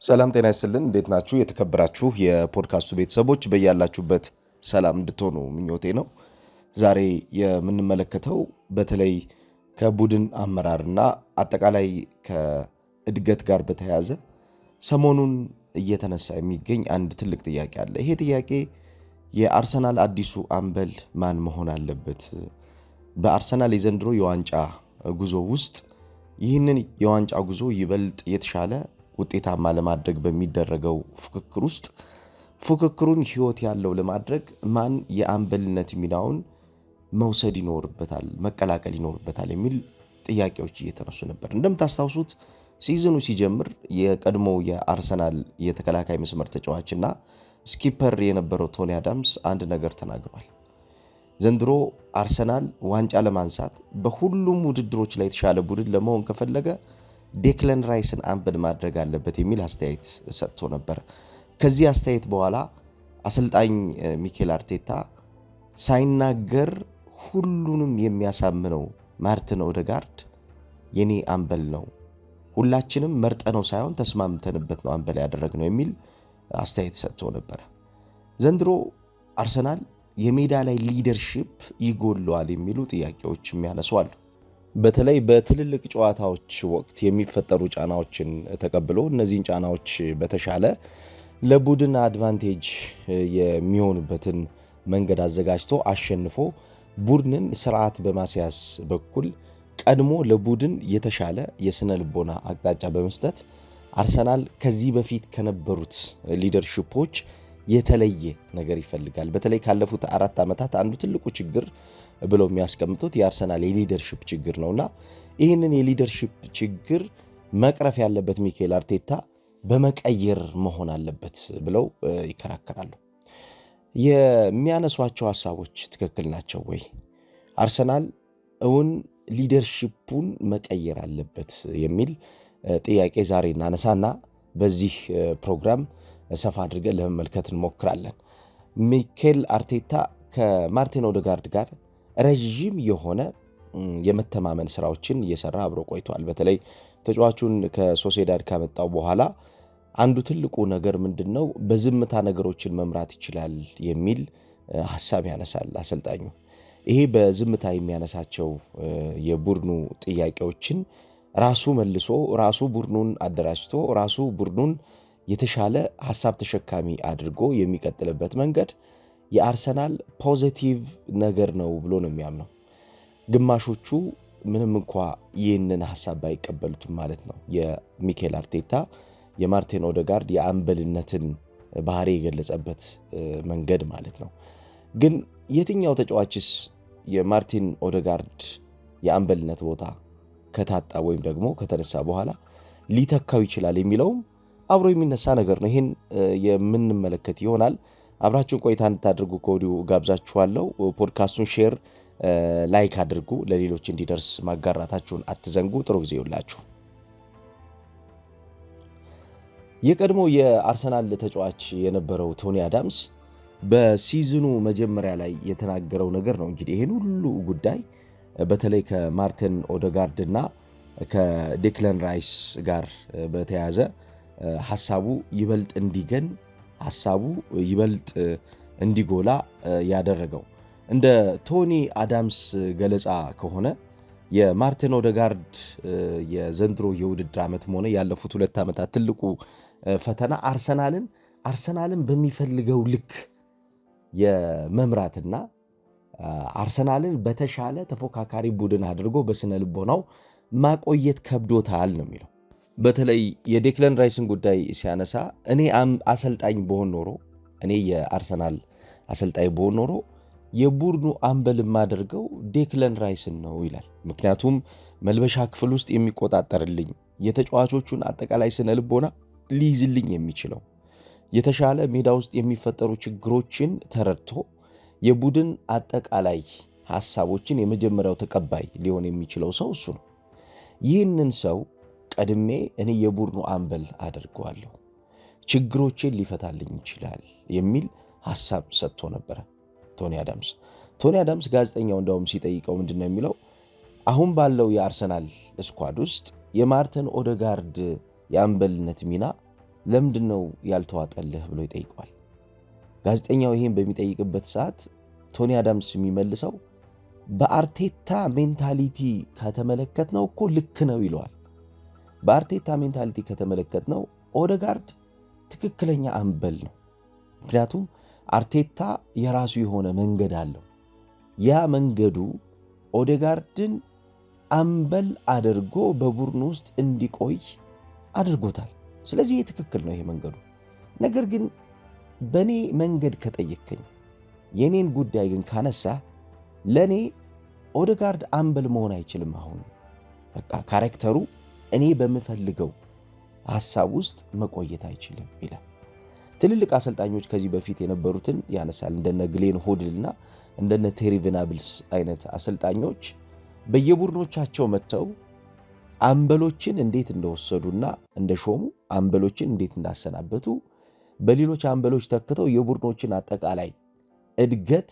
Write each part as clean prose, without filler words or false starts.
ሰላም ጤና ይስጥልን። እንዴት ናችሁ? የተከበራችሁ የፖድካስቱ ቤተሰቦች በያላችሁበት ሰላም እንድትሆኑ ምኞቴ ነው። ዛሬ የምንመለከተው በተለይ ከቡድን አመራርና አጠቃላይ ከእድገት ጋር በተያያዘ ሰሞኑን እየተነሳ የሚገኝ አንድ ትልቅ ጥያቄ አለ። ይሄ ጥያቄ የአርሰናል አዲሱ አምበል ማን መሆን አለበት? በአርሰናል የዘንድሮ የዋንጫ ጉዞ ውስጥ ይህንን የዋንጫ ጉዞ ይበልጥ የተሻለ ውጤታማ ለማድረግ በሚደረገው ፉክክር ውስጥ ፉክክሩን ሕይወት ያለው ለማድረግ ማን የአምበልነት ሚናውን መውሰድ ይኖርበታል፣ መቀላቀል ይኖርበታል የሚል ጥያቄዎች እየተነሱ ነበር። እንደምታስታውሱት season ኡ ሲጀምር የቀድሞ የአርሰናል የተከላካይ መስመር ተጫዋችና skipper የነበረው ቶኒ አዳምስ አንድ ነገር ተናግሯል። ዘንድሮ አርሰናል ዋንጫ ለማንሳት በሁሉም ውድድሮች ላይ የተሻለ ቡድን ለመሆን ከፈለገ ዴክለን ራይስን አምበል ማድረግ አለበት የሚል አስተያየት ሰጥቶ ነበር። ከዚህ አስተያየት በኋላ አሰልጣኝ ሚኬል አርቴታ ሳይናገር ሁሉንም የሚያሳምነው ማርቲን ኦደጋርድ የኔ አምበል ነው፣ ሁላችንም መርጠነው ሳይሆን ተስማምተንበት ነው አምበል ያደረግነው የሚል አስተያየት ሰጥቶ ነበረ። ዘንድሮ አርሰናል የሜዳ ላይ leadership ይጎለዋል የሚሉ ጥያቄዎች የሚያነሱ አሉ። በተለይ በትልልቅ ጨዋታዎች ወቅት የሚፈጠሩ ጫናዎችን ተቀብሎ እነዚህን ጫናዎች በተሻለ ለቡድን advantage የሚሆኑበትን መንገድ አዘጋጅቶ አሸንፎ ቡድንን ስርዓት በማስያዝ በኩል ቀድሞ ለቡድን የተሻለ የስነ ልቦና አቅጣጫ በመስጠት አርሰናል ከዚህ በፊት ከነበሩት leadership ኦች የተለየ ነገር ይፈልጋል። በተለይ ካለፉት 4 ዓመታት አንዱ ትልቁ ችግር ብለው የሚያስቀምጡት የአርሰናል የ leadership ችግር ነውና ይህንን የ leadership ችግር መቅረፍ ያለበት ሚኬል አርቴታ በመቀየር መሆን አለበት ብለው ይከራከራሉ። የሚያነሷቸው ሀሳቦች ትክክል ናቸው ወይ? አርሰናል እውን leadership ኡን መቀየር አለበት የሚል ጥያቄ ዛሬ እናነሳና በዚህ ፕሮግራም ሰፋ አድርገን ለመመልከት እንሞክራለን። ሚኬል አርቴታ ከማርቲን ኦደጋርድ ጋር ረዥም የሆነ የመተማመን ስራዎችን እየሰራ አብሮ ቆይቷል። በተለይ ተጫዋቹን ከሶሴዳድ ካመጣው በኋላ አንዱ ትልቁ ነገር ምንድን ነው? በዝምታ ነገሮችን መምራት ይችላል የሚል ሀሳብ ያነሳል አሰልጣኙ። ይሄ በዝምታ የሚያነሳቸው የቡድኑ ጥያቄዎችን ራሱ መልሶ፣ ራሱ ቡድኑን አደራጅቶ፣ ራሱ ቡድኑን የተሻለ ሀሳብ ተሸካሚ አድርጎ የሚቀጥልበት መንገድ የአርሰናል positive ነገር ነው ብሎ ነው የሚያምነው። ግማሾቹ ምንም እንኳ ይህንን ሀሳብ ባይቀበሉትም ማለት ነው፣ የሚኬል አርቴታ የማርቲን ኦደጋርድ የአምበልነትን ባህሪ የገለጸበት መንገድ ማለት ነው። ግን የትኛው ተጫዋችስ የማርቲን ኦደጋርድ የአምበልነት ቦታ ከታጣ ወይም ደግሞ ከተነሳ በኋላ ሊተካው ይችላል የሚለውም አብሮ የሚነሳ ነገር ነው። ይህን የምንመለከት ይሆናል። አብራችሁን ቆይታ እንድታደርጉ ከወዲሁ ጋብዛችኋለሁ። ፖድካስቱን share፣ like አድርጉ፣ ለሌሎች እንዲደርስ ማጋራታችሁን አትዘንጉ። ጥሩ ጊዜ ይውላችሁ። የቀድሞ የአርሰናል ተጫዋች የነበረው ቶኒ አዳምስ በ season ኡ መጀመሪያ ላይ የተናገረው ነገር ነው። እንግዲህ ይህን ሁሉ ጉዳይ በተለይ ከማርቲን ኦደጋርድ እና ከዴክለን ራይስ ጋር በተያያዘ ሀሳቡ ይበልጥ እንዲገን፣ ሀሳቡ ይበልጥ እንዲጎላ ያደረገው፣ እንደ ቶኒ አዳምስ ገለጻ ከሆነ የማርቲን ኦደጋርድ የዘንድሮ የውድድር ዓመትም ሆነ ያለፉት 2 ዓመታት ትልቁ ፈተና አርሰናልን በሚፈልገው ልክ የመምራትና አርሰናልን በተሻለ ተፎካካሪ ቡድን አድርጎ በስነ ልቦናው ማቆየት ከብዶታል ነው የሚለው። በተለይ የዴክለን ራይስን ጉዳይ ሲያነሳ እኔ አሰልጣኝ ብሆን ኖሮ፣ እኔ የአርሰናል አሰልጣኝ ብሆን ኖሮ የቡድኑ አምበል የማደርገው ዴክለን ራይስን ነው ይላል። ምክንያቱም መልበሻ ክፍል ውስጥ የሚቆጣጠርልኝ፣ የተጫዋቾቹን አጠቃላይ ስነ ልቦና ሊይዝልኝ የሚችለው፣ የተሻለ ሜዳ ውስጥ የሚፈጠሩ ችግሮችን ተረድቶ የቡድን አጠቃላይ ሀሳቦችን የመጀመሪያው ተቀባይ ሊሆን የሚችለው ሰው እሱ ነው። ይህንን ሰው ቀድሜ እኔ የቡድኑ አምበል አደርገዋለሁ፣ ችግሮችን ሊፈታልኝ ይችላል የሚል ሀሳብ ሰጥቶ ነበረ ቶኒ አዳምስ። ቶኒ አዳምስ ጋዜጠኛው እንደውም ሲጠይቀው ምንድን ነው የሚለው? አሁን ባለው የአርሰናል squad ውስጥ የማርቲን ኦደጋርድ የአምበልነት ሚና ለምንድን ነው ያልተዋጠልህ ብሎ ይጠይቀዋል። ጋዜጠኛው ይህን በሚጠይቅበት ሰዓት ቶኒ አዳምስ የሚመልሰው በአርቴታ mentality ከተመለከትነው እኮ ልክ ነው ይለዋል። በአርቴታ mentality ከተመለከትነው ኦደጋርድ ትክክለኛ አምበል ነው። ምክንያቱም አርቴታ የራሱ የሆነ መንገድ አለው። ያ መንገዱ ኦዴጋርድን አምበል አድርጎ በቡድኑ ውስጥ እንዲቆይ አድርጎታል። ስለዚህ ይህ ትክክል ነው ይሄ መንገዱ። ነገር ግን በእኔ መንገድ ከጠየቅከኝ፣ የኔን ጉዳይ ግን ካነሳህ፣ ለእኔ ኦዴጋርድ አምበል መሆን አይችልም። አሁን በቃ character ኡ እኔ በምፈልገው ሀሳብ ውስጥ መቆየት አይችልም ይላል። ትልልቅ አሰልጣኞች ከዚህ በፊት የነበሩትን ያነሳል። እንደነ ግሌን ሆድል እና እንደነ ቴሪ ቬናብልስ አይነት አሰልጣኞች በየቡድኖቻቸው መጥተው አምበሎችን እንዴት እንደወሰዱና እንደሾሙ፣ አምበሎችን እንዴት እንዳሰናበቱ፣ በሌሎች አምበሎች ተክተው የቡድኖችን አጠቃላይ እድገት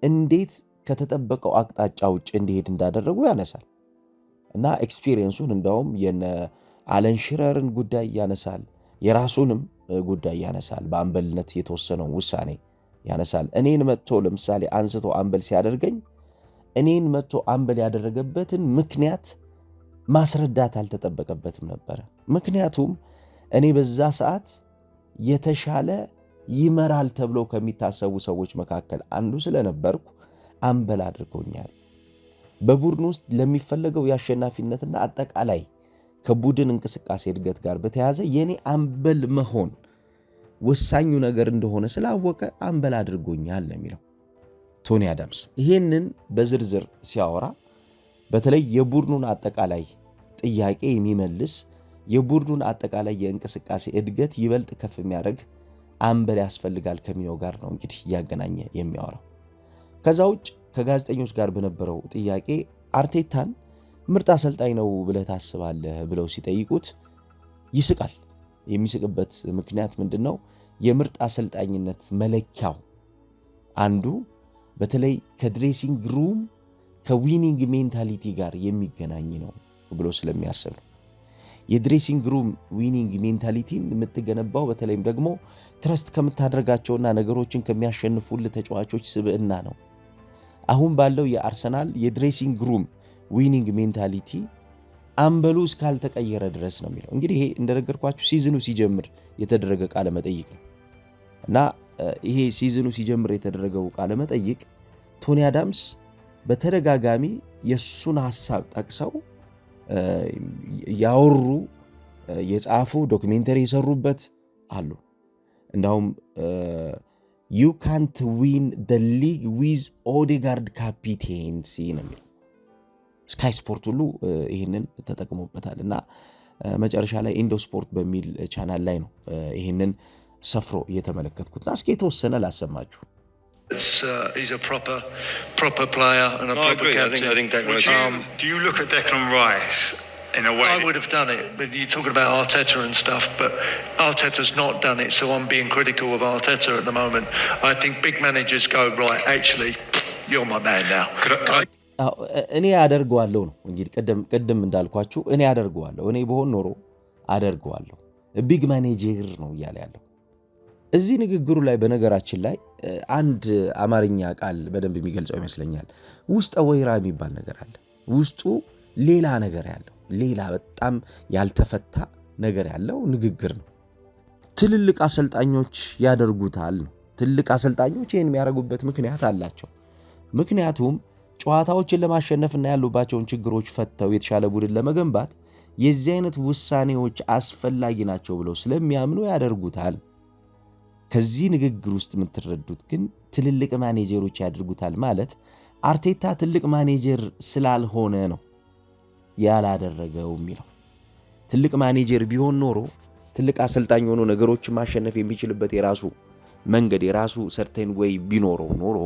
እንዴት ከተጠበቀው አቅጣጫ ውጭ እንዲሄድ እንዳደረጉ ያነሳል እና experience ኡን እንዳውም የነ አለን ሽረርን ጉዳይ ያነሳል፣ የራሱንም ጉዳይ ያነሳል። በአምበልነት የተወሰነውን ውሳኔ ያነሳል። እኔን መጥቶ ለምሳሌ አንስቶ አምበል ሲያደርገኝ እኔን መጥቶ አምበል ያደረገበትን ምክንያት ማስረዳት አልተጠበቀበትም ነበረ። ምክንያቱም እኔ በዛ ሰዓት የተሻለ ይመራል ተብሎ ከሚታሰቡ ሰዎች መካከል አንዱ ስለነበርኩ አምበል አድርጎኛል። በቡድን ውስጥ ለሚፈለገው የአሸናፊነትና አጠቃላይ ከቡድን እንቅስቃሴ እድገት ጋር በተያያዘ የኔ አምበል መሆን ወሳኙ ነገር እንደሆነ ስላወቀ አምበል አድርጎኛል ነው የሚለው ቶኒ አዳምስ። ይሄንን በዝርዝር ሲያወራ በተለይ የቡድኑን አጠቃላይ ጥያቄ የሚመልስ፣ የቡድኑን አጠቃላይ የእንቅስቃሴ እድገት ይበልጥ ከፍ የሚያደርግ አምበል ያስፈልጋል ከሚለው ጋር ነው እንግዲህ እያገናኘ የሚያወራው። ከዛ ውጭ ከጋዜጠኞች ጋር በነበረው ጥያቄ አርቴታን ምርጥ አሰልጣኝ ነው ብለህ ታስባለህ ብለው ሲጠይቁት ይስቃል። የሚስቅበት ምክንያት ምንድን ነው? የምርጥ አሰልጣኝነት መለኪያው አንዱ በተለይ ከ dressing room ከ winning mentality ጋር የሚገናኝ ነው ብሎ ስለሚያስብ ነው። የ dressing room winning mentality ን የምትገነባው በተለይም ደግሞ trust ከምታደርጋቸውና ነገሮችን ከሚያሸንፉልህ ተጫዋቾች ስብዕና ነው። አሁን ባለው የአርሰናል የ dressing room winning mentality አምበሉ እስካልተቀየረ ድረስ ነው የሚለው። እንግዲህ ይሄ እንደነገርኳችሁ season ኡ ሲጀምር የተደረገ ቃለ መጠይቅ ነው እና ይሄ season ኡ ሲጀምር የተደረገው ቃለ መጠይቅ ቶኒ አዳምስ በተደጋጋሚ የእሱን ሀሳብ ጠቅሰው ያወሩ፣ የጻፉ፣ documentary የሰሩበት አሉ። እንዳውም "ዩ ካንት ዊን ደ ሊግ ዊዝ ኦዴጋርድ ካፒቴንሲ" ነው የሚለው። ስካይ ስፖርት ሁሉ ይህንን ተጠቅሞበታል እና መጨረሻ ላይ ኢንዶ ስፖርት በሚል ቻናል ላይ ነው ይህንን ሰፍሮ እየተመለከትኩት እና እስኪ የተወሰነ ላሰማችሁ። He's a proper player and a No, I proper agree. I captain. think I think Declan Would Rice. you, do you look at Declan Rice in a way? I would have done it, but you're talking about Arteta and stuff, but Arteta's not done it, so I'm being critical of Arteta at the moment. I think big managers go, "Right, actually, you're my man now." Could I እኔ አደርገዋለሁ ነው እንግዲህ፣ ቅድም እንዳልኳችሁ እኔ አደርገዋለሁ፣ እኔ ብሆን ኖሮ አደርገዋለሁ። Big manager ነው እያለ ያለው እዚህ ንግግሩ ላይ። በነገራችን ላይ አንድ አማርኛ ቃል በደንብ የሚገልጸው ይመስለኛል። ውስጠ ወይራ የሚባል ነገር አለ። ውስጡ ሌላ ነገር ያለው፣ ሌላ በጣም ያልተፈታ ነገር ያለው ንግግር ነው። ትልልቅ አሰልጣኞች ያደርጉታል ነው። ትልቅ አሰልጣኞች ይህን የሚያደርጉበት ምክንያት አላቸው። ምክንያቱም ጨዋታዎችን ለማሸነፍና ያሉባቸውን ችግሮች ፈተው የተሻለ ቡድን ለመገንባት የዚህ አይነት ውሳኔዎች አስፈላጊ ናቸው ብለው ስለሚያምኑ ያደርጉታል። ከዚህ ንግግር ውስጥ የምትረዱት ግን ትልልቅ ማኔጀሮች ያደርጉታል ማለት አርቴታ ትልቅ ማኔጀር ስላልሆነ ነው ያላደረገው የሚለው። ትልቅ ማኔጀር ቢሆን ኖሮ፣ ትልቅ አሰልጣኝ ሆኖ ነገሮችን ማሸነፍ የሚችልበት የራሱ መንገድ፣ የራሱ certain way ቢኖረው ኖሮ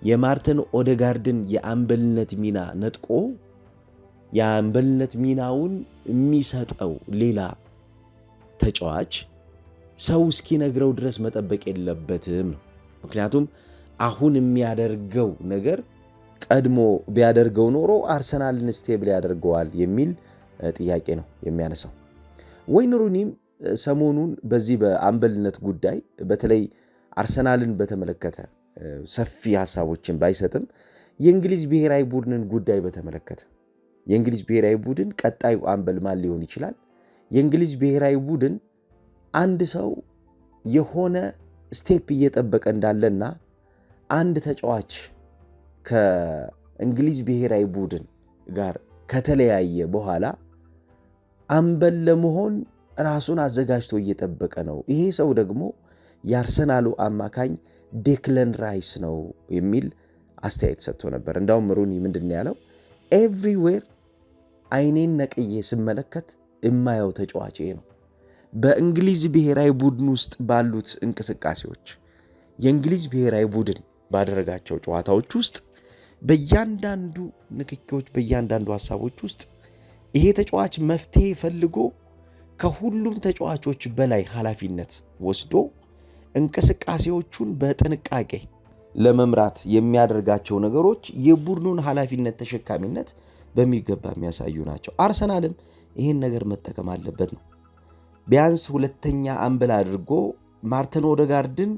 የማርቲን ኦደጋርድን የአምበልነት ሚና ነጥቆ የአምበልነት ሚናውን የሚሰጠው ሌላ ተጫዋች ሰው እስኪነግረው ድረስ መጠበቅ የለበትም ነው። ምክንያቱም አሁን የሚያደርገው ነገር ቀድሞ ቢያደርገው ኖሮ አርሰናልን stable ያደርገዋል የሚል ጥያቄ ነው የሚያነሳው። ወይን ሩኒም ሰሞኑን በዚህ በአምበልነት ጉዳይ በተለይ አርሰናልን በተመለከተ ሰፊ ሀሳቦችን ባይሰጥም የእንግሊዝ ብሔራዊ ቡድንን ጉዳይ በተመለከተ የእንግሊዝ ብሔራዊ ቡድን ቀጣዩ አምበል ማን ሊሆን ይችላል? የእንግሊዝ ብሔራዊ ቡድን አንድ ሰው የሆነ step እየጠበቀ እንዳለና አንድ ተጫዋች ከእንግሊዝ ብሔራዊ ቡድን ጋር ከተለያየ በኋላ አምበል ለመሆን ራሱን አዘጋጅቶ እየጠበቀ ነው። ይሄ ሰው ደግሞ የአርሰናሉ አማካኝ ዴክለን ራይስ ነው የሚል አስተያየት ሰጥቶ ነበር። እንዳውም ሩኒ ምንድን ያለው፣ "Everywhere አይኔን ነቅዬ ስመለከት የማየው ተጫዋች ይሄ ነው። በእንግሊዝ ብሔራዊ ቡድን ውስጥ ባሉት እንቅስቃሴዎች፣ የእንግሊዝ ብሔራዊ ቡድን ባደረጋቸው ጨዋታዎች ውስጥ በእያንዳንዱ ንክኪዎች፣ በእያንዳንዱ ሀሳቦች ውስጥ ይሄ ተጫዋች መፍትሄ ፈልጎ ከሁሉም ተጫዋቾች በላይ ኃላፊነት ወስዶ እንቅስቃሴዎቹን በጥንቃቄ ለመምራት የሚያደርጋቸው ነገሮች የቡድኑን ኃላፊነት ተሸካሚነት በሚገባ የሚያሳዩ ናቸው። አርሰናልም ይህን ነገር መጠቀም አለበት ነው። ቢያንስ ሁለተኛ አምበል አድርጎ ማርቲን ኦደጋርድን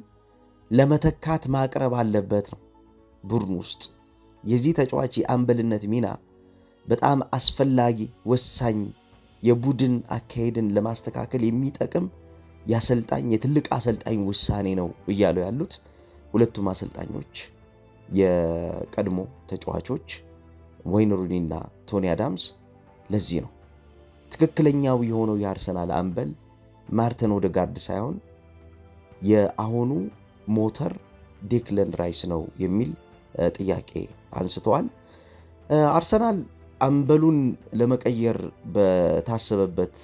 ለመተካት ማቅረብ አለበት ነው። ቡድን ውስጥ የዚህ ተጫዋች የአምበልነት ሚና በጣም አስፈላጊ፣ ወሳኝ፣ የቡድን አካሄድን ለማስተካከል የሚጠቅም የአሰልጣኝ የትልቅ አሰልጣኝ ውሳኔ ነው እያሉ ያሉት ሁለቱም አሰልጣኞች የቀድሞ ተጫዋቾች ወይን ሩኒና ቶኒ አዳምስ። ለዚህ ነው ትክክለኛው የሆነው የአርሰናል አምበል ማርቲን ኦደጋርድ ሳይሆን የአሁኑ ሞተር ዴክለን ራይስ ነው የሚል ጥያቄ አንስተዋል። አርሰናል አምበሉን ለመቀየር በታሰበበት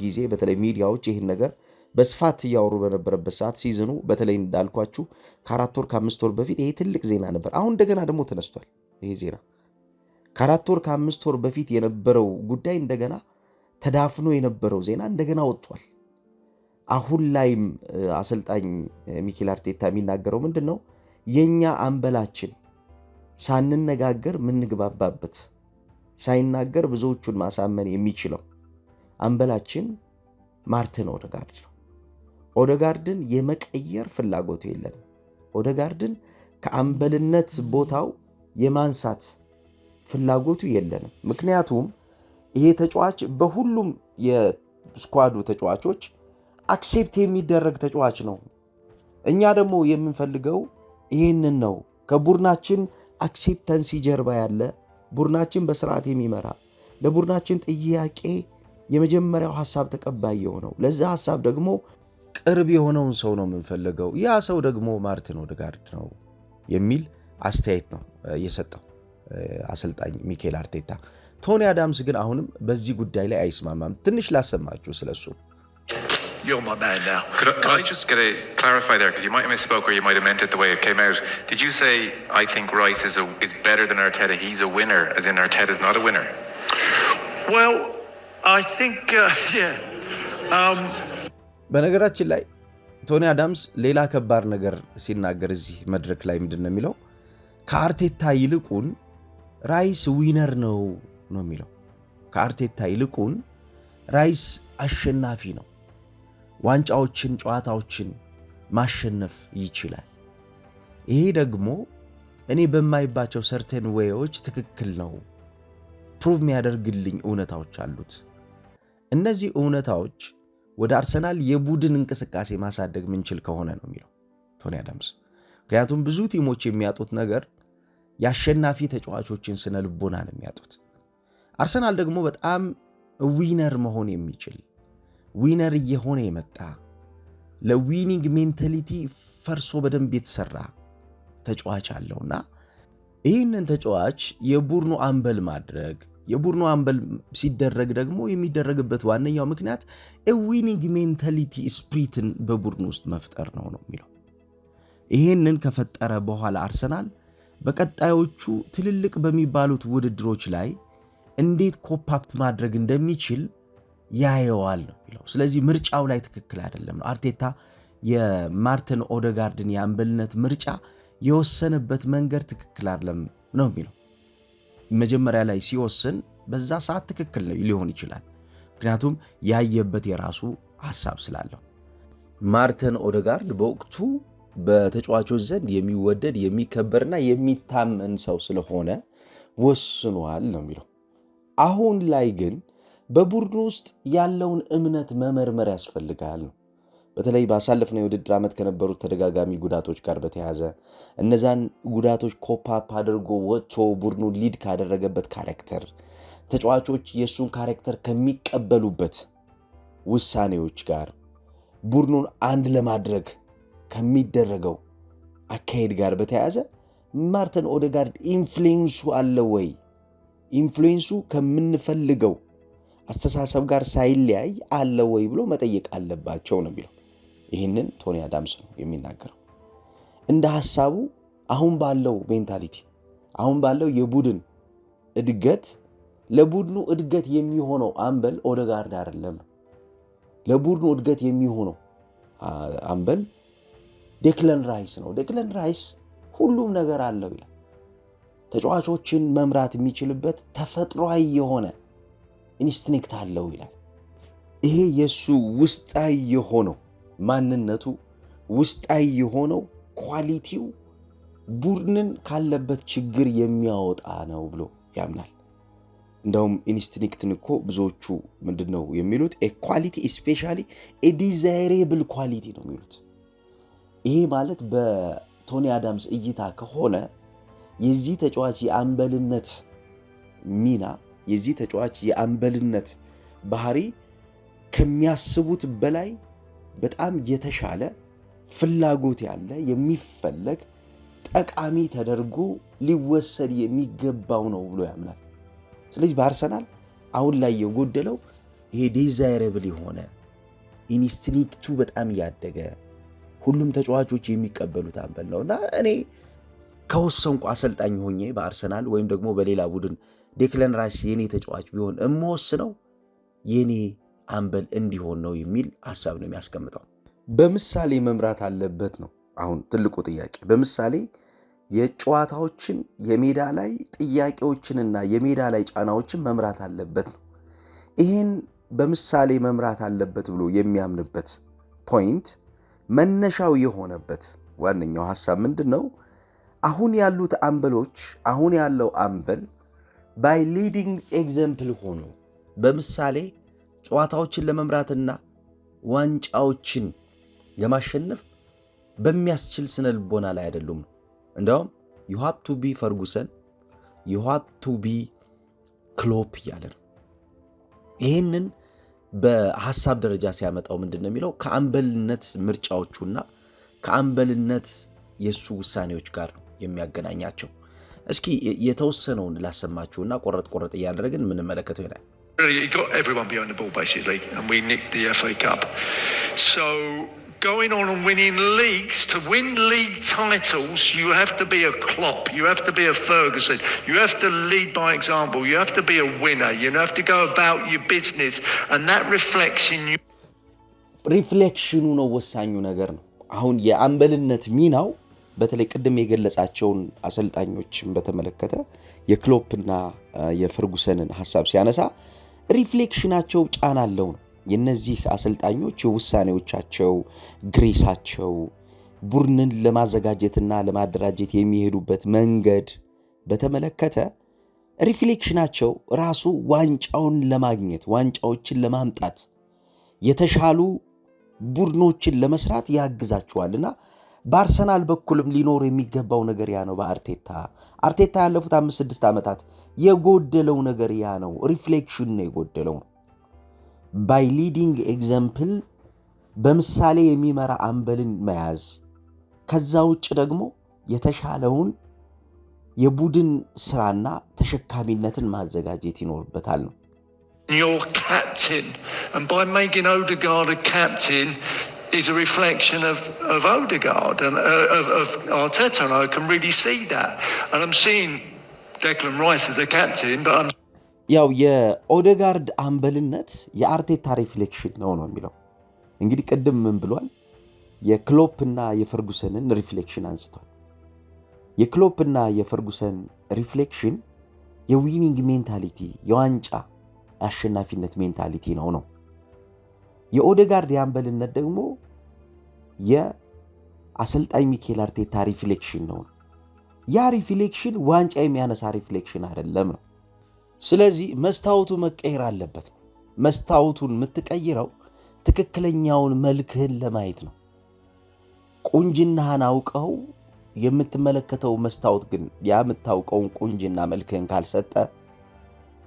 ጊዜ በተለይ ሚዲያዎች ይህን ነገር በስፋት እያወሩ በነበረበት ሰዓት season ኑ በተለይ እንዳልኳችሁ ከ4 ወር ከ5 ወር በፊት ይሄ ትልቅ ዜና ነበር። አሁን እንደገና ደግሞ ተነስቷል። ይሄ ዜና ከ4 ወር ከ5 ወር በፊት የነበረው ጉዳይ እንደገና ተዳፍኖ የነበረው ዜና እንደገና ወጥቷል። አሁን ላይም አሰልጣኝ ሚኬል አርቴታ የሚናገረው ምንድን ነው? የእኛ አምበላችን ሳንነጋገር ምንግባባበት፣ ሳይናገር ብዙዎቹን ማሳመን የሚችለው አምበላችን ማርቲን ኦደጋርድ ነው። ኦደጋርድን የመቀየር ፍላጎቱ የለንም። ኦደጋርድን ከአምበልነት ቦታው የማንሳት ፍላጎቱ የለንም። ምክንያቱም ይሄ ተጫዋች በሁሉም የ squad ኡ ተጫዋቾች accept የሚደረግ ተጫዋች ነው። እኛ ደግሞ የምንፈልገው ይሄንን ነው። ከቡድናችን acceptancy ጀርባ ያለ፣ ቡድናችን በስርዓት የሚመራ፣ ለቡድናችን ጥያቄ የመጀመሪያው ሀሳብ ተቀባይ የሆነው፣ ለዛ ሀሳብ ደግሞ ቅርብ የሆነውን ሰው ነው የምንፈልገው። ያ ሰው ደግሞ ማርቲን ኦደጋርድ ነው የሚል አስተያየት ነው የሰጠው አሰልጣኝ ሚኬል አርቴታ። ቶኒ አዳምስ ግን አሁንም በዚህ ጉዳይ ላይ አይስማማም። ትንሽ ላሰማችሁ ስለሱ። You're my man now. Could I just get a clarify there, because you might have misspoke or you might have meant it the way it came out. Did you say, "I think Rice is better than Arteta. He's a winner," as in Arteta's not a winner? Well, I think, yeah. በነገራችን ላይ ቶኒ አዳምስ ሌላ ከባድ ነገር ሲናገር እዚህ መድረክ ላይ ምንድን ነው የሚለው? ከአርቴታ ይልቁን ራይስ winner ነው ነው የሚለው። ከአርቴታ ይልቁን ራይስ አሸናፊ ነው። ዋንጫዎችን፣ ጨዋታዎችን ማሸነፍ ይችላል። ይሄ ደግሞ እኔ በማይባቸው certain way ዎች ትክክል ነው። Prove የሚያደርግልኝ እውነታዎች አሉት። እነዚህ እውነታዎች ወደ አርሰናል የቡድን እንቅስቃሴ ማሳደግ ምንችል ከሆነ ነው የሚለው ቶኒ አዳምስ። ምክንያቱም ብዙ team ኦች የሚያጡት ነገር የአሸናፊ ተጫዋቾችን ስነ ልቦና ነው የሚያጡት። አርሰናል ደግሞ በጣም winner መሆን የሚችል፣ winner እየሆነ የመጣ፣ ለ winning mentality ፈርሶ በደንብ የተሰራ ተጫዋች አለውና ይህንን ተጫዋች የቡድኑ አምበል ማድረግ፣ የቡድኑ አምበል ሲደረግ ደግሞ የሚደረግበት ዋነኛው ምክንያት winning mentality spirit ን በቡድኑ ውስጥ መፍጠር ነው ነው የሚለው። ይህንን ከፈጠረ በኋላ አርሰናል በቀጣዮቹ ትልልቅ በሚባሉት ውድድሮች ላይ እንዴት cope up ማድረግ እንደሚችል ያየዋል ነው የሚለው። ስለዚህ ምርጫው ላይ ትክክል አይደለም ነው። አርቴታ የማርቲን ኦደጋርድን የአምበልነት ምርጫ የወሰነበት መንገድ ትክክል አይደለም ነው የሚለው። መጀመሪያ ላይ ሲወስን በዛ ሰዓት ትክክል ሊሆን ይችላል። ምክንያቱም ያየበት የራሱ ሀሳብ ስላለው ማርተን ኦደጋርድ በወቅቱ በተጫዋቾች ዘንድ የሚወደድ፣ የሚከበርና የሚታመን ሰው ስለሆነ ወስኗል ነው የሚለው። አሁን ላይ ግን በቡድኑ ውስጥ ያለውን እምነት መመርመር ያስፈልጋል ነው። በተለይ ባሳለፍነው የውድድር ዓመት ከነበሩት ተደጋጋሚ ጉዳቶች ጋር በተያያዘ እነዛን ጉዳቶች cope up አድርጎ ወጥቶ ቡድኑ lead ካደረገበት character፣ ተጫዋቾች የእሱን character ከሚቀበሉበት ውሳኔዎች ጋር፣ ቡድኑን አንድ ለማድረግ ከሚደረገው አካሄድ ጋር በተያያዘ ማርተን ኦደጋርድ influence ኡ አለ ወይ? Influence ኡ ከምንፈልገው አስተሳሰብ ጋር ሳይለያይ አለ ወይ ብሎ መጠየቅ አለባቸው ነው የሚለው። ይህንን ቶኒ አዳምስ ነው የሚናገረው። እንደ ሀሳቡ አሁን ባለው mentality፣ አሁን ባለው የቡድን እድገት ለቡድኑ እድገት የሚሆነው አምበል ኦደጋርድ አይደለም። ለቡድኑ እድገት የሚሆነው አምበል ዴክለን ራይስ ነው። ዴክለን ራይስ ሁሉም ነገር አለው ይላል። ተጫዋቾችን መምራት የሚችልበት ተፈጥሯዊ የሆነ instinct አለው ይላል። ይሄ የእሱ ውስጣዊ የሆነው ማንነቱ፣ ውስጣዊ የሆነው quality ው ቡድንን ካለበት ችግር የሚያወጣ ነው ብሎ ያምናል። እንደውም instinct ን እኮ ብዙዎቹ ምንድን ነው የሚሉት? Quality, especially desirable quality ነው የሚሉት። ይሄ ማለት በቶኒ አዳምስ እይታ ከሆነ የዚህ ተጫዋች የአምበልነት ሚና፣ የዚህ ተጫዋች የአምበልነት ባህሪ ከሚያስቡት በላይ በጣም የተሻለ፣ ፍላጎት ያለ፣ የሚፈለግ፣ ጠቃሚ ተደርጎ ሊወሰድ የሚገባው ነው ብሎ ያምናል። ስለዚህ በአርሰናል አሁን ላይ የጎደለው ይሄ desirable የሆነ፣ instinct ኡ በጣም ያደገ፣ ሁሉም ተጫዋቾች የሚቀበሉት አምበል ነው እና እኔ ከወሰንኩ፣ አሰልጣኝ ሆኜ በአርሰናል ወይም ደግሞ በሌላ ቡድን ዴክለን ራይስ የኔ ተጫዋች ቢሆን እምወስነው የኔ አምበል እንዲሆን ነው የሚል ሀሳብ ነው የሚያስቀምጠው። በምሳሌ መምራት አለበት ነው አሁን ትልቁ ጥያቄ። በምሳሌ የጨዋታዎችን፣ የሜዳ ላይ ጥያቄዎችንና የሜዳ ላይ ጫናዎችን መምራት አለበት ነው። ይህን በምሳሌ መምራት አለበት ብሎ የሚያምንበት point መነሻው የሆነበት ዋነኛው ሀሳብ ምንድን ነው? አሁን ያሉት አምበሎች፣ አሁን ያለው አምበል by leading example ሆኖ በምሳሌ ጨዋታዎችን ለመምራትና ዋንጫዎችን ለማሸነፍ በሚያስችል ስነ ልቦና ላይ አይደሉም። እንዲያውም "you have to be ፈርጉሰን፣ you have to be ክሎፕ" እያለ ነው። ይህንን በሀሳብ ደረጃ ሲያመጣው ምንድን ነው የሚለው? ከአምበልነት ምርጫዎቹና ከአምበልነት የእሱ ውሳኔዎች ጋር ነው የሚያገናኛቸው። እስኪ የተወሰነውን ላሰማችሁና ቆረጥ ቆረጥ እያደረግን የምንመለከተው ይሆናል። He got everyone behind the ball basically, and we nicked the FA Cup. So going on and winning leagues, to win league titles, you have to be a Klopp, you have to be a Ferguson, you have to lead by example, you have to be a winner, you have to go about your business, and that reflects in you. Reflection ኑ ነው ወሳኙ ነገር ነው። አሁን የአምበልነት ሚናው በተለይ ቅድም የገለጻቸውን አሰልጣኞችን በተመለከተ የክሎፕና የፈርጉሰንን ሀሳብ ሲያነሳ reflection ኣቸው ጫና አለው ነው። የነዚህ አሰልጣኞች የውሳኔዎቻቸው፣ grace ኣቸው፣ ቡድንን ለማዘጋጀትና ለማደራጀት የሚሄዱበት መንገድ በተመለከተ reflection ኣቸው ራሱ ዋንጫውን ለማግኘት፣ ዋንጫዎችን ለማምጣት፣ የተሻሉ ቡድኖችን ለመስራት ያግዛቸዋልና በአርሰናል በኩልም ሊኖር የሚገባው ነገር ያ ነው። በአርቴታ አርቴታ ያለፉት 5-6 ዓመታት የጎደለው ነገር ያ ነው። Reflection ነው የጎደለው። By leading example በምሳሌ የሚመራ አምበልን መያዝ፣ ከዛ ውጭ ደግሞ የተሻለውን የቡድን ስራና ተሸካሚነትን ማዘጋጀት ይኖርበታል ነው። Your captain. And by making Odegaard a captain is a reflection of Odegaard and of Arteta, and I can really see that. And I'm seeing Declan Rice as a captain, but I'm ያው የኦደጋርድ አምበልነት የአርቴታ reflection ነው ነው የሚለው። እንግዲህ ቅድም ምን ብሏል? የክሎፕና የፈርጉሰንን reflection አንስቷል። የክሎፕና የፈርጉሰን reflection የ winning mentality፣ የዋንጫ አሸናፊነት mentality ነው ነው። የኦደጋርድ የአምበልነት ደግሞ የአሰልጣኝ ሚኬል አርቴታ reflection ነው። ያ reflection ዋንጫ የሚያነሳ reflection አይደለም ነው። ስለዚህ መስታወቱ መቀየር አለበት። መስታወቱን የምትቀይረው ትክክለኛውን መልክህን ለማየት ነው። ቁንጅናህን አውቀው የምትመለከተው መስታወት ግን ያ የምታውቀውን ቁንጅና መልክህን ካልሰጠ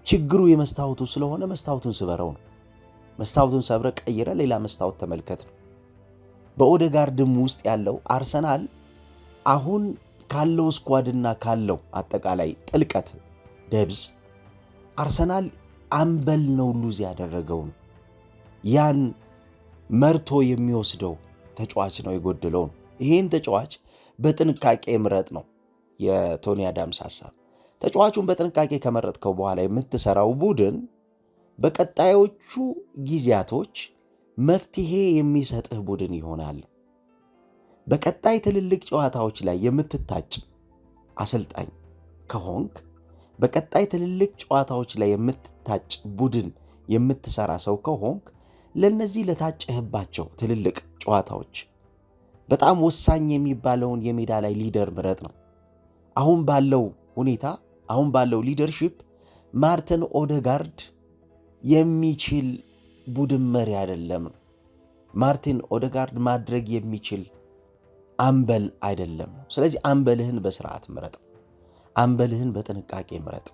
ችግሩ የመስታወቱ ስለሆነ መስታወቱን ስበረው ነው። መስታወቱን ሰብረህ ቀይረህ ሌላ መስታወት ተመልከት ነው። በኦደጋርድም ውስጥ ያለው አርሰናል አሁን ካለው squad ና ካለው አጠቃላይ ጥልቀት depth አርሰናል አምበል ነው lose ያደረገው ነው። ያን መርቶ የሚወስደው ተጫዋች ነው የጎደለው ነው። ይህን ተጫዋች በጥንቃቄ ምረጥ ነው የቶኒ አዳምስ ሀሳብ። ተጫዋቹን በጥንቃቄ ከመረጥከው በኋላ የምትሰራው ቡድን በቀጣዮቹ ጊዜያቶች መፍትሄ የሚሰጥህ ቡድን ይሆናል። በቀጣይ ትልልቅ ጨዋታዎች ላይ የምትታጭ አሰልጣኝ ከሆንክ፣ በቀጣይ ትልልቅ ጨዋታዎች ላይ የምትታጭ ቡድን የምትሰራ ሰው ከሆንክ፣ ለነዚህ ለታጨህባቸው ትልልቅ ጨዋታዎች በጣም ወሳኝ የሚባለውን የሜዳ ላይ leader ምረጥ ነው። አሁን ባለው ሁኔታ፣ አሁን ባለው leadership ማርቲን ኦደጋርድ የሚችል ቡድን መሪ አይደለም። ማርቲን ኦደጋርድ ማድረግ የሚችል አምበል አይደለም። ስለዚህ አምበልህን በስርዓት ምረጥ። አምበልህን በጥንቃቄ ምረጥ።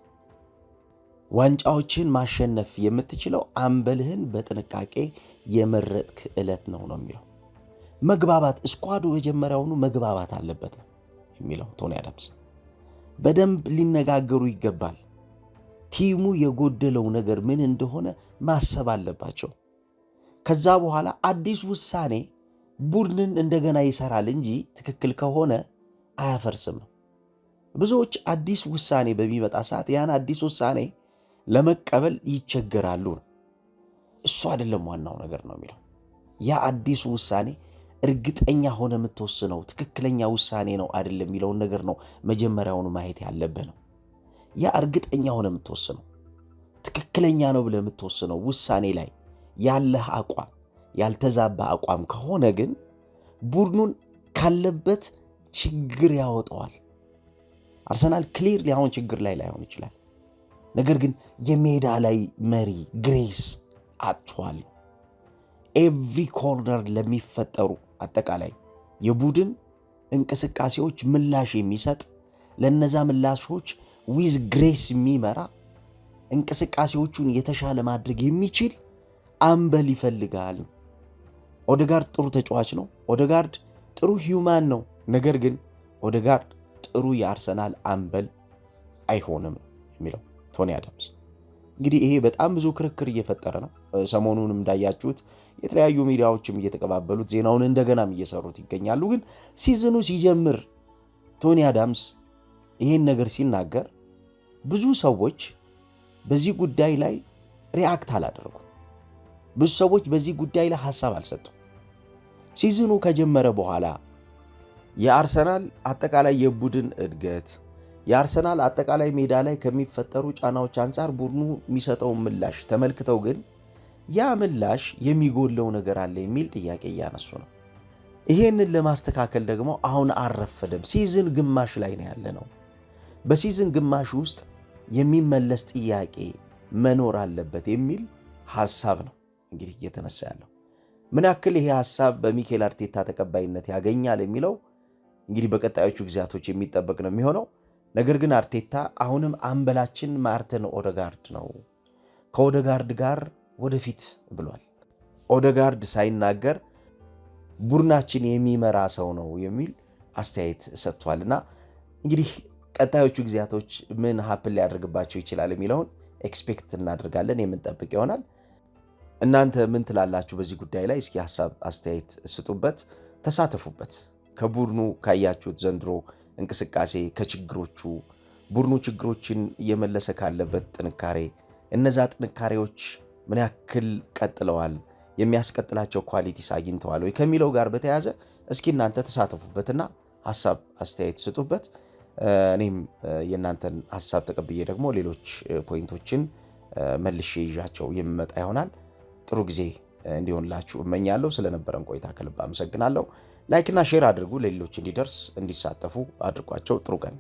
ዋንጫዎችን ማሸነፍ የምትችለው አምበልህን በጥንቃቄ የመረጥክ ዕለት ነው ነው የሚለው። መግባባት፣ squad ኡ መጀመሪያውኑ መግባባት አለበት ነው የሚለው ቶኒ አዳምስ። በደንብ ሊነጋገሩ ይገባል። Team ኡ የጎደለው ነገር ምን እንደሆነ ማሰብ አለባቸው። ከዛ በኋላ አዲስ ውሳኔ ቡድንን እንደገና ይሰራል እንጂ ትክክል ከሆነ አያፈርስም ነው። ብዙዎች አዲስ ውሳኔ በሚመጣ ሰዓት ያን አዲስ ውሳኔ ለመቀበል ይቸገራሉ ነው። እሱ አይደለም ዋናው ነገር ነው የሚለው። ያ አዲሱ ውሳኔ እርግጠኛ ሆነህ የምትወስነው ትክክለኛ ውሳኔ ነው አይደለም የሚለውን ነገር ነው መጀመሪያውኑ ማየት ያለብህ ነው። ያ እርግጠኛ ሆነህ የምትወስነው፣ ትክክለኛ ነው ብለህ የምትወስነው ውሳኔ ላይ ያለህ አቋም ያልተዛባ አቋም ከሆነ ግን ቡድኑን ካለበት ችግር ያወጣዋል። አርሰናል clearly አሁን ችግር ላይ ላይሆን ይችላል። ነገር ግን የሜዳ ላይ መሪ grace አጥቷል። Every corner ለሚፈጠሩ አጠቃላይ የቡድን እንቅስቃሴዎች ምላሽ የሚሰጥ፣ ለነዛ ምላሾች with grace የሚመራ፣ እንቅስቃሴዎቹን የተሻለ ማድረግ የሚችል አምበል ይፈልጋል። ኦደጋርድ ጥሩ ተጫዋች ነው። ኦደጋርድ ጥሩ human ነው። ነገር ግን ኦደጋርድ ጥሩ የአርሰናል አምበል አይሆንም የሚለው ቶኒ አዳምስ። እንግዲህ ይሄ በጣም ብዙ ክርክር እየፈጠረ ነው። ሰሞኑንም እንዳያችሁት የተለያዩ ሚዲያዎችም እየተቀባበሉት ዜናውን እንደገናም እየሰሩት ይገኛሉ። ግን season ኡ ሲጀምር ቶኒ አዳምስ ይሄን ነገር ሲናገር ብዙ ሰዎች በዚህ ጉዳይ ላይ react አላደረጉም። ብዙ ሰዎች በዚህ ጉዳይ ላይ ሀሳብ አልሰጡም። Season ኡ ከጀመረ በኋላ የአርሰናል አጠቃላይ የቡድን እድገት፣ የአርሰናል አጠቃላይ ሜዳ ላይ ከሚፈጠሩ ጫናዎች አንጻር ቡድኑ የሚሰጠውን ምላሽ ተመልክተው ግን ያ ምላሽ የሚጎለው ነገር አለ የሚል ጥያቄ እያነሱ ነው። ይሄንን ለማስተካከል ደግሞ አሁን አልረፈደም። Season ግማሽ ላይ ነው ያለነው። በ season ግማሽ ውስጥ የሚመለስ ጥያቄ መኖር አለበት የሚል ሀሳብ ነው እንግዲህ እየተነሳ ያለው። ምን ያክል ይሄ ሀሳብ በሚኬል አርቴታ ተቀባይነት ያገኛል የሚለው እንግዲህ በቀጣዮቹ ጊዜያቶች የሚጠበቅ ነው የሚሆነው። ነገር ግን አርቴታ አሁንም አምበላችን ማርቲን ኦደጋርድ ነው፣ ከኦደጋርድ ጋር ወደፊት ብሏል። ኦደጋርድ ሳይናገር ቡድናችን የሚመራ ሰው ነው የሚል አስተያየት ሰጥቷል። እና እንግዲህ ቀጣዮቹ ጊዜያቶች ምን happen ሊያደርግባቸው ይችላል የሚለውን expect እናደርጋለን፣ የምንጠብቅ ይሆናል። እናንተ ምን ትላላችሁ በዚህ ጉዳይ ላይ? እስኪ ሀሳብ አስተያየት ስጡበት፣ ተሳተፉበት። ከቡድኑ ካያችሁት ዘንድሮ እንቅስቃሴ፣ ከችግሮቹ፣ ቡድኑ ችግሮችን እየመለሰ ካለበት ጥንካሬ፣ እነዛ ጥንካሬዎች ምን ያክል ቀጥለዋል፣ የሚያስቀጥላቸው qualities አግኝተዋል ወይ ከሚለው ጋር በተያያዘ እስኪ እናንተ ተሳተፉበትና ሀሳብ አስተያየት ስጡበት። እኔም የእናንተን ሀሳብ ተቀብዬ ደግሞ ሌሎች point ኦችን መልሼ ይዣቸው የምመጣ ይሆናል። ጥሩ ጊዜ እንዲሆንላችሁ እመኛለሁ። ስለነበረን ቆይታ ከልብ አመሰግናለሁ። Like ና share አድርጉ፣ ለሌሎች እንዲደርስ እንዲሳተፉ አድርጓቸው። ጥሩ ቀን።